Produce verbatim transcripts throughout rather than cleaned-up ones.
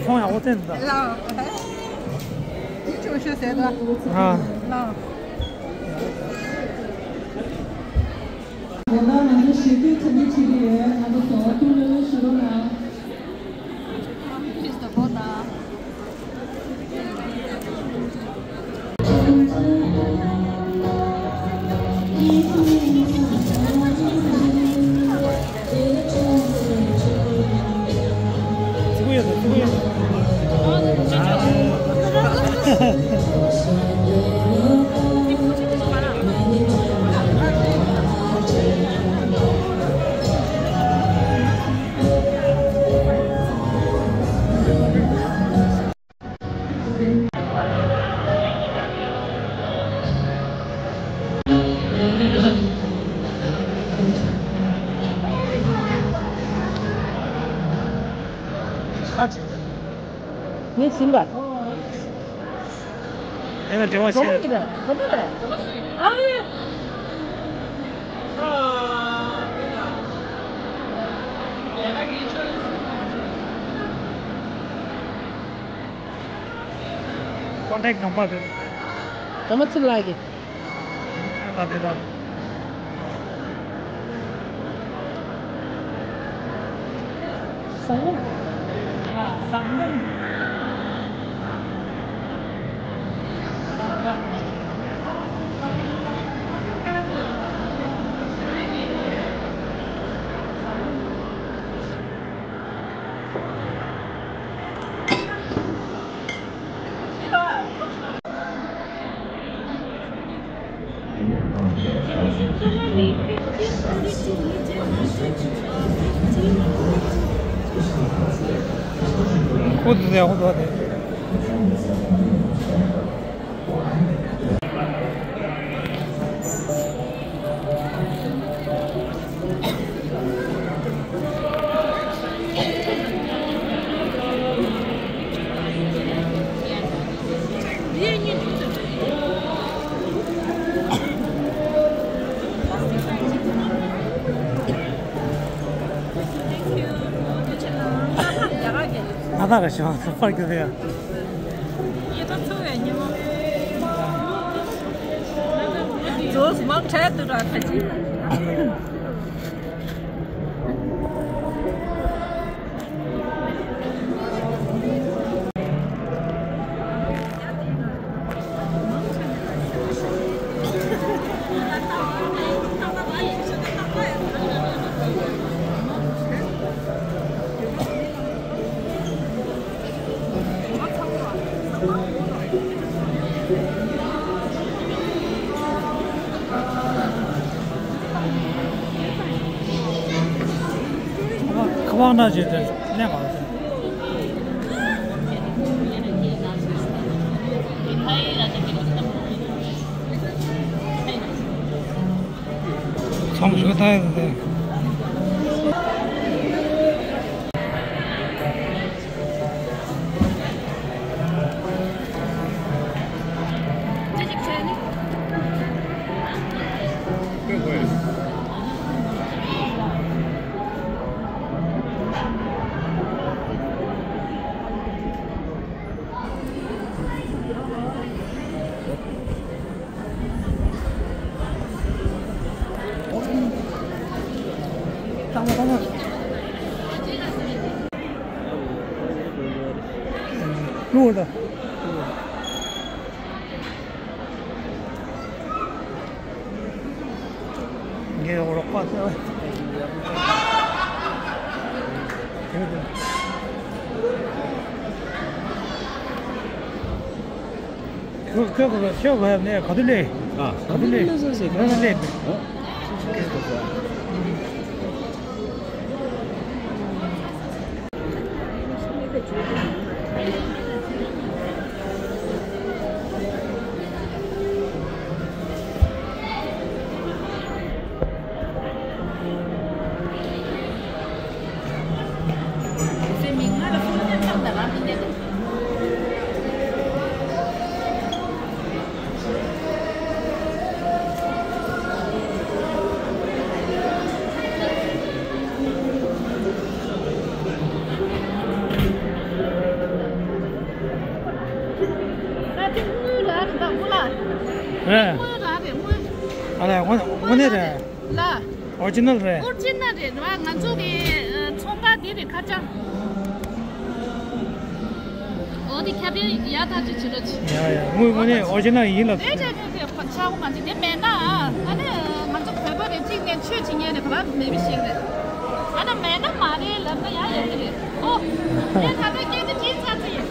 ཚོང་ཡག་པོ་བསྟན་འདུག་ལགས། ཡིད་ཆེས་ཞུ་ཟེར་ད། ཨ། ལགས། དེ་ལ་ང་ཚོ་ཞེ་དྲག་འཚམས་འདྲི་བྱེད་ཀྱི་ཡོད། ང་ཚོ་ཚོགས་ཐུགས་ལྷོད་ལྷོད་ཞུ་རོགས་གནང་། ངས་ཟིན་པ། ཨེ་ན་དྲི་བ་བྱས། ཨ། ཀོན་ཊེག་ནམ་བར་དེ། དམ་ཚིག་ལགས་ཀྱི། ཨ་དེ་དང་། ཟང་ངམ། ཨ། ཟང་ངམ། ཟང་ངམ། ཁོ་ཚོ་ཡག་པོ་འདུག་སྟེ། ང་ད་ག་ཞོག་ཚོ་པར་གྱི་རེད། ཡེ་ད་ཚོ་བའི་ཉི་མ། ཛོས་མང་ཆེ་དུ་ར་ཁ་ཅི། ཁ་པར་ན་བྱས་ཏེ་གནས་ག་ལ་སོང་། ཚོང་ཞུ་ད་ཡོད་དེ། ཧུར་ལ། ངས་རོགས་པ་ཟེར་བ། ཁྱོད་ཁྱོད་ཁྱོད་ཁྱོད་ནས་ག་དུས་ལས། ཨ། ག་དུས་ལས། ག་དུས་ལས། ཨ། ད་དེ་དངུལ་རག་རེད་ད་དངུལ་ལ། རེད། དངུལ་རག་རེད་དངུལ། ཨ་ལས་དངོས་དངོས་གནས་རེད། ལ། ཨོ་རི་ཇི་ནལ་རེད། ཨོ་རི་ཇི་ནལ་རེད་ར། ང་ཚོ་གི་ཚོང་ཁང་འདི་རེད་ཁ་བྱང་། འོ་དེ་ཁྱབ་སྤེལ་ཡག་ཐག་ཆོད་བྱེད་རོགས་གྱིས། ཡ་ཡ་དངུལ་དངོས་གནས་ཨོ་རི་ཇི་ནལ་ཡིན་ལབ། རེད་རེད་རེད་རེད། ཆག་སྒོ་མ་བྱེད་དེ་མེད་ན་ཨ་ནི་ང་ཚོ་བོད་པ་རེད་གཅིག་ནས་ཆོས་བྱེད་མཁན་རེད་ག་པར་མེད་པའི་ཞིག་རེད། ཨ་ནི་མེད་ན་མ་རེད་ལབ་ན་ཡང་ཡག་གི་རེད། ཨོ། ངས་ད་ལྟ་སྐད་ཆ་དྲིས་ཚར་ཚར་ཡིན།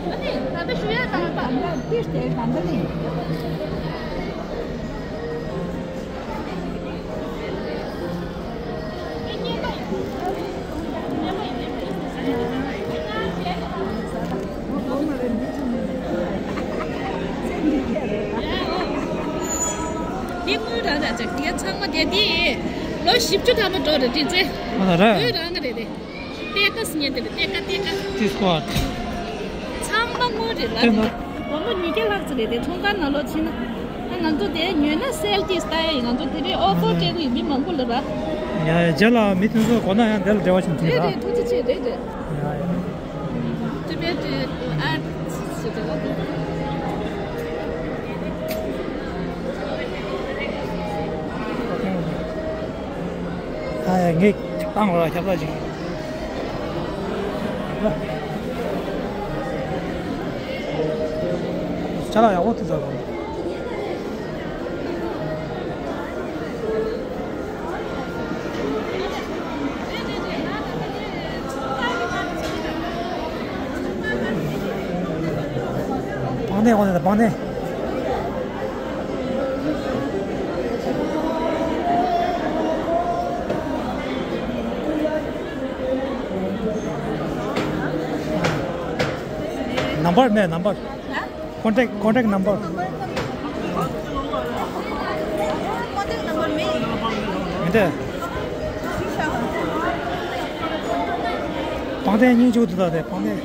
ཨ་ནི་ད་ལྟ་ཞུ་ཡ་དང་པ། དེ་དངུལ་རང་རང་ཅག་དེ་ཚང་མ་དེ་དེ་ལོ་བཞི་བཅུ་ཐམ་པ་འགྲོ་རེད་དེ་ཚེ། ཨ་ད་ར། དངུལ་རང་གི་རེད་དེ། གཏེར་ཁ་ཟེར་མཁན་དེ་རེད། གཏེར་ཁ་གཏེར་ཁ། ཏི་སི་ཀོ་ཊི། ཚང་མ་དངུལ་རེད་ལ་དེ་ནི། སྒོར་མོ་ཉིས་བརྒྱ་ལྷག་ཙམ་རེད་དེ། ཚོང་ཁང་ནང་ལོགས་ཕྱིན་ན། ཨ་ང་ཚོ་དེ་ཉོས་ན་སེལ་ཏིས་ལྟ་ཡ་ཡིན། ང་ཚོ་དེ་རིང་ཨོ་ཕར་སྤྲད་གི་ཡོད་མི་མང་པོ་ལ་ར། ཡ་ཡ་རྗེས་ལ་མི་དེ་ཚོ་དགོས་ན་ཡང་དེ་ལ་འབྲེལ་བ་བྱེད་ཐུབ་རེད་ད། རེད་ཐུགས་རྗེ་ཆེ་རེད་རེད། ཡ་ཡ། དེ་བས་དེ་ཨ་ཙི་ཙི་དེ་བ་དེ། ཨ་ཡ་ངས་བཏང་རོགས་ཁྱབ་བསྒྲགས་ཅིག་ཅ་ལག་ཡག་པོ་ཐུག་ཚར་སོང་། པང་གདན་འོག་ནས་དང་པང་གདན། ནམ་བར་མེད་ནམ་བར། ཀོན་ཊེག་ཀོན་ཊེག་ནམ་བར། མི་འདུག་པང་གདན་སྙིང་རྗེ་པོ་འདུག་ད་དེ་པང་གདན།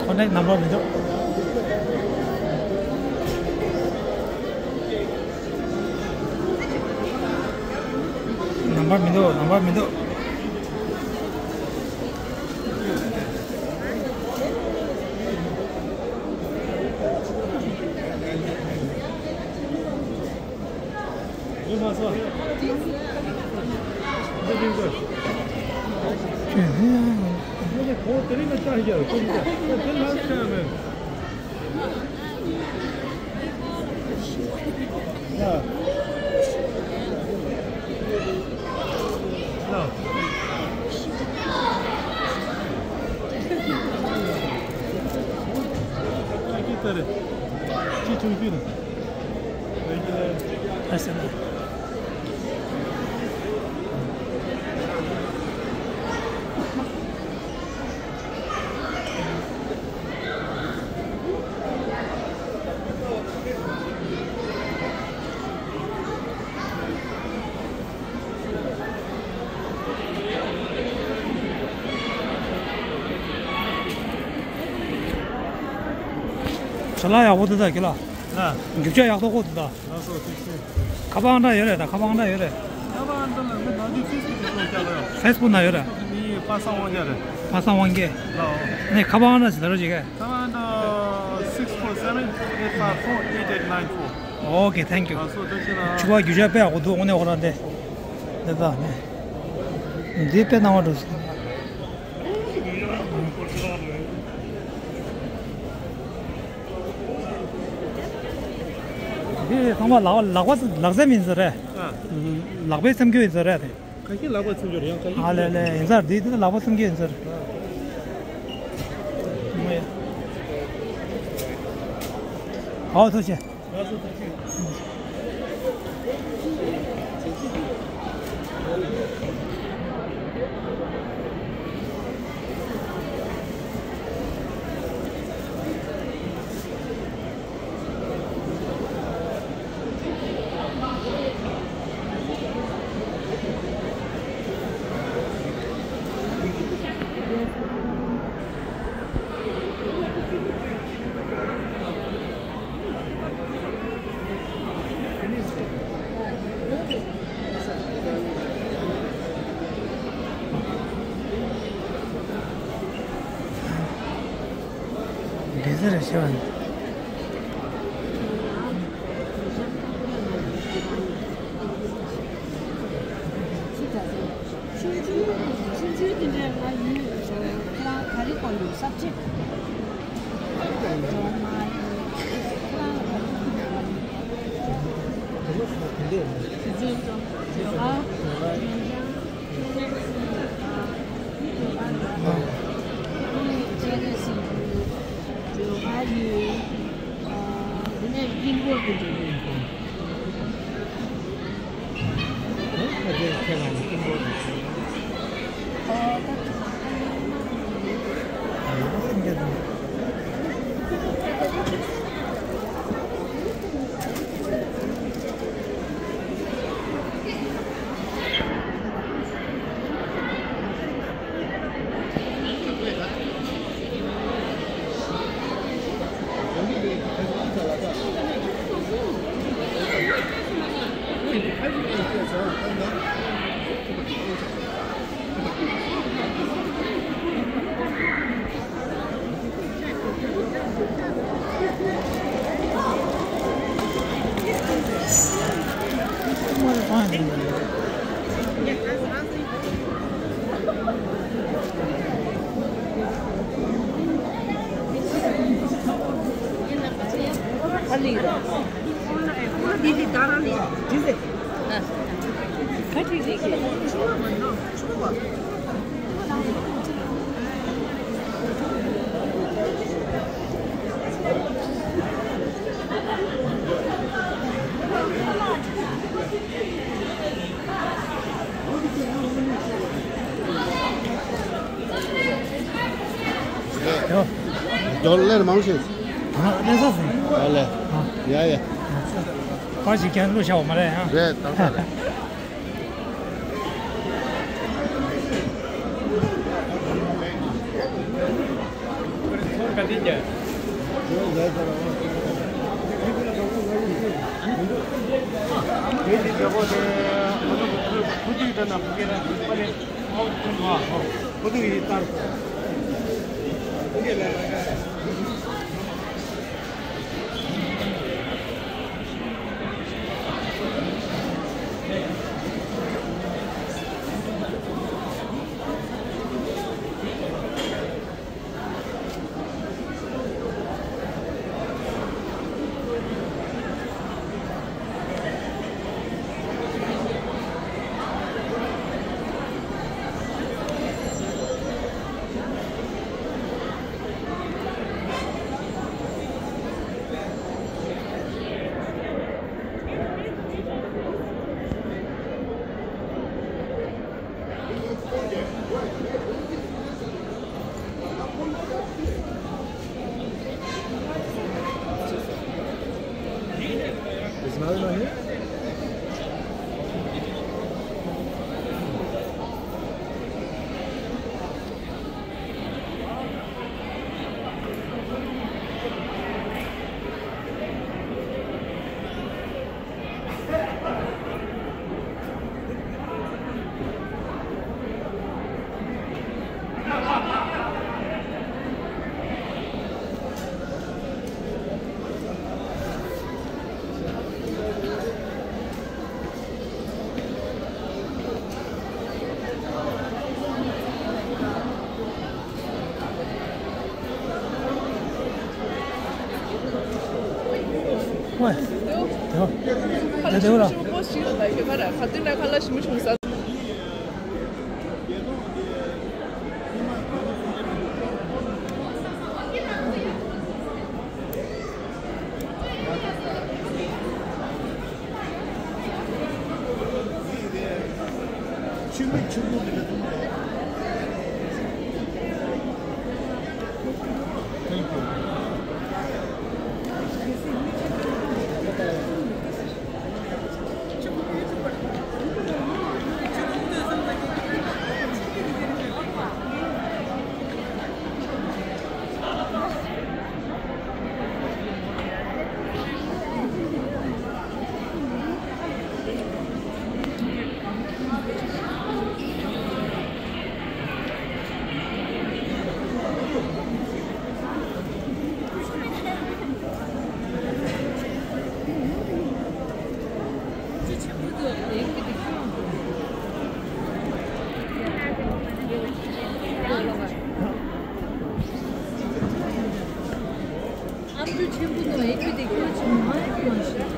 ཁོ་ནའི་ནམ་བར་མི་འདུག་ནམ་བར་མི་འདུག་ནམ་བར་མི་འདུག་བྱ་ལ་ཡག་པོ་འདུག་ད་ཁྱེད་ལ། ལ། རྒྱུ་ཆ་ཡག་ཐོག་ཁོ་འདུག་ད། ལགས་སོ་ཐུགས་རྗེ་ཆེ། ཁ་པར་ཨང་གྲངས་ཡོད་རེད་ད། ཁ་པར་ཨང་གྲངས་ཡོད་རེད། ཁ་པར་ཨང་གྲངས་ལ་ངས་ནང་དུ་ཅིག་ཅིག་ཅིག་ ཕེ་སི་བུག་ན་ཡོད་ར། ནི་པ་སངས་དབང་རྒྱལ་རེད། པ་སངས་དབང་རྒྱལ། ལའོ། ནས་ཁ་པར་ཨང་གནང་ཞིག་ལབ་རོགས་བྱེད་ཀ། ཁ་པར་ཨང་གནང་། six four seven eight five four eight eight nine four། Okay, thank you. ཨ་སོ་ཐུགས་རྗེ་ཆེ་གནང་། ཕྱུ་པ་རྒྱུ་ཆ་དཔེ་ཡག་པོ་འདུག། དངོས་གནས་ཁོ་རང་དེ། འདི་དག་ནས། འདི་དཔེ་སྣང་བ་འགྲོ་སོང་། འདི་ཚང་མ་ལག་ལག་པ་ལག་རྩལ་ཡིན་ས་རེད། ཨ། ལག་པའི་འཚེམ་རྒྱུ་ཡིན་ས་རེད་དེ། ག་ཤེད་ལག་པ་འཚེམ་རྒྱུ་རེད། ཡང་ག་ཤེད། ཨ་ལེ་ལེ། ཡིན་ས་རེད། འདི་འདི་ལག་པ་འཚེམ་རྒྱུ་ཡིན་ས་རེད། ཨོ་ཐུགས་རྗེ་ཆེ། དེ་ཚོ་རེ་ཞིག་བ། ཆུང་ཆུང་ཆུང་ཆུང་དེ་འདྲ་ང་ཡིན། ཁྱེད་རང་ག་རེ་གོ་ཡོད། སབ་ཇེག་ཊི། ཡོ། ལོ་ལེར་མང་ཤོས། ཨ་ལེ་ས་སི། ཨ་ལེ། ཨ། ཡ་ཡ། པར་ཞིག་ཀྱང་བླུགས་བཞག་པ་མ་རེད་ཨ། རེད། ད་ལྟ་རེད། ཁ་ལག་ཞིམ་པོ་ཞིག་ལ་ཁྱོད་ཁ་ལག་ཁ་ཏོན་ལ་ཁ་ལག་ཞིམ་པོ་ཞིག་ཟ། ཨ་མདོ་ཆེན་པོ་དང་ཨེ་ཀི་དེ་ཁྱོད་ཆེན་པོ་མ་ཡིན་ཡོང་ཞིག་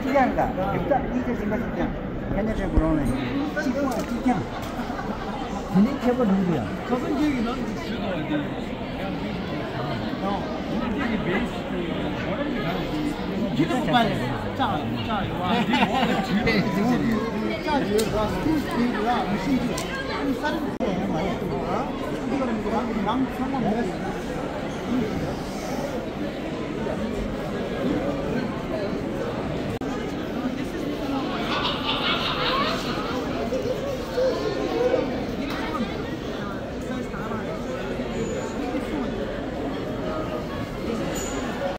ཅི་ཀྱང་ད་རིག་ད་ཨི་ཙི་ཟིན་པ་ཞིག་ཀྱང་ཁྱེད་ནས་རེད་བུ་རོང་ནས་ཅི་ཀྱང་ཅི་ཀྱང་། དེ་ནས་ཁྱད་པར་འདུག་ཡ། ཁ་སང་ཁྱེད་ཀྱི་ནང་དུ་ཞུས་དང་དེ། ཁྱེད་ཀྱི་བེས་ཁྱེད་ཀྱི་བེས་ཀྱི་ཅག་ཅག་ཡོད་བ། ཅག་ཡོད་བ་སུ་ཞིག་ལ་མི་ཤེས་ཀྱི། ས་རིམ་ཁོ་ཡང་མ་ཡོད་དུ་བ། ཁྱེད་ཀྱི་རང་གི་ནང་ཚང་མ་མེད།